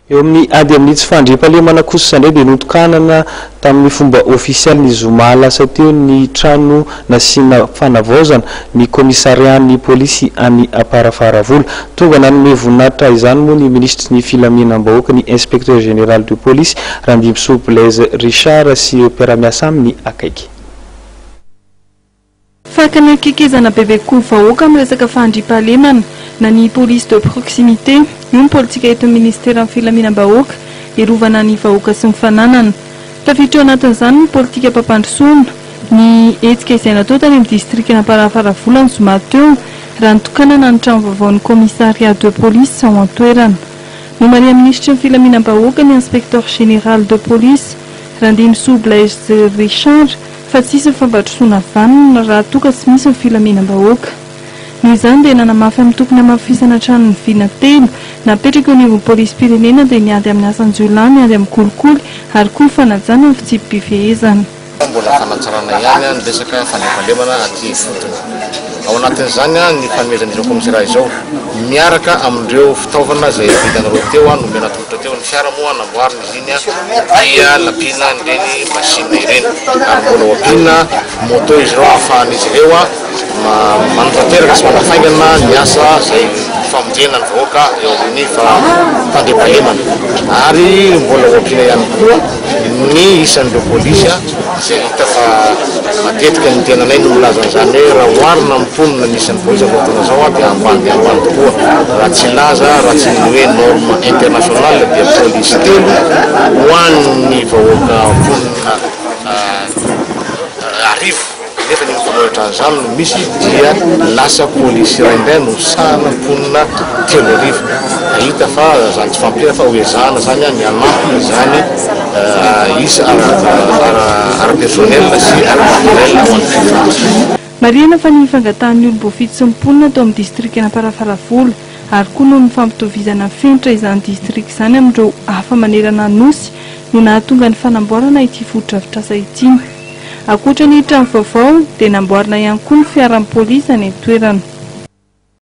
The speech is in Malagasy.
Eo amin'ny ady amin'ny tsy fandriampahalemana kosa indray dia notokanana tamin'ny fomba ofisialy ny zoma lasa teo ny trano nasiana fanavaozana ny kaomisarian'ny polisy any Amparafaravola. Tonga nanome voninahitra izany moa ny minisitry ny filaminam-bahoaka, ny inspecteur général de police Randimbisoa Blaise Richard sy ireo mpiara-miasa aminy akaiky. Fakana kekezana bebe kokoa ny vahoaka amin'ny resaka fahandriampahalemana na ny police de proximité. Io ny politika entin'ny minisiteran'ny filaminam-bahoaka hiarovana ny vahoaka sy ny fananana. Tafiditra ao anatin'izany ny politikam-pampandrosoana, ny hetsika izay natao tany amin'ny distrikan'Amparafaravola ny zoma teo raha nitokanana ny trano vaovaon'ny commissariat de police ao an-toerana. Nomarihan'ny minisitry ny filaminam-bahoaka ny inspecteur général de police Randimbisoa Blaise Richard fa tsy hisy ny fampandrosoana vanona raha toa ka tsy misy ny filaminam-bahoaka. Noho izany dia nanamafy amin'ny tokony hamafisana hatrany ny vina telo napetraka eo anivon'ny polisim-pirenena dia ny ady amin'ny asan-jiolahy, ny ady amin'ny kolikoly ary koa ny fanajana ny fitsipi-pifehezana. Mbola fanatsarana ihany ny resaka fandriampahalemana aty ifotony. Ao anatin'izany ny fanomezana izao kaomisera izao miaraka amin'ireo fitaovana izay vitanareo teo nomena tolotra teo. Ny fiara moa namboarina izy iny dia nampiana an'ireny machine ireny ary mbola ho ampiana moto izy ireo ahafahan'izy ireo manatanteraka sy manafaingana ny asa izay famonjena ny vahoaka eo amin'ny fandriampahalemana ary mbola ho ampiana ihany koa ny isan'ireo polisy izay hita fa matetika ny tenanay no milaza an'izany hoe raha oharina amin'ny mponina ny isan'ny polisy amin'izao fotoana izao dia ambany dia ambany tokoa raha tsy hilaza raha tsy ny hoe norme internationale dia polisy telo ho an'ny vahoaka mponina arivo nefa ny mifanohitra an'izany no misy dia lasa polisy iray indray no misahana mponina 3000. Hita fa izany tsy fahampiana fa ho ezahana izany ny hanampy izany isa ara-personnel sy ara-matériel ho an'ny faritra. Marihina fa ny fangatahan'ny olom-boafidy sy ny mponina tao amin'ny distrikan'Amparafaravola ary koa noho ny fampitovizana fenitra izany distrika izany amin'ireo hafa manerana ny Nosy no nahatonga ny fanamboarana ity fotodrafitrasa ity. Ankoatra ny trano vaovao dia namboarina ihany koa ny fiaran'ny polisy any an-toerana.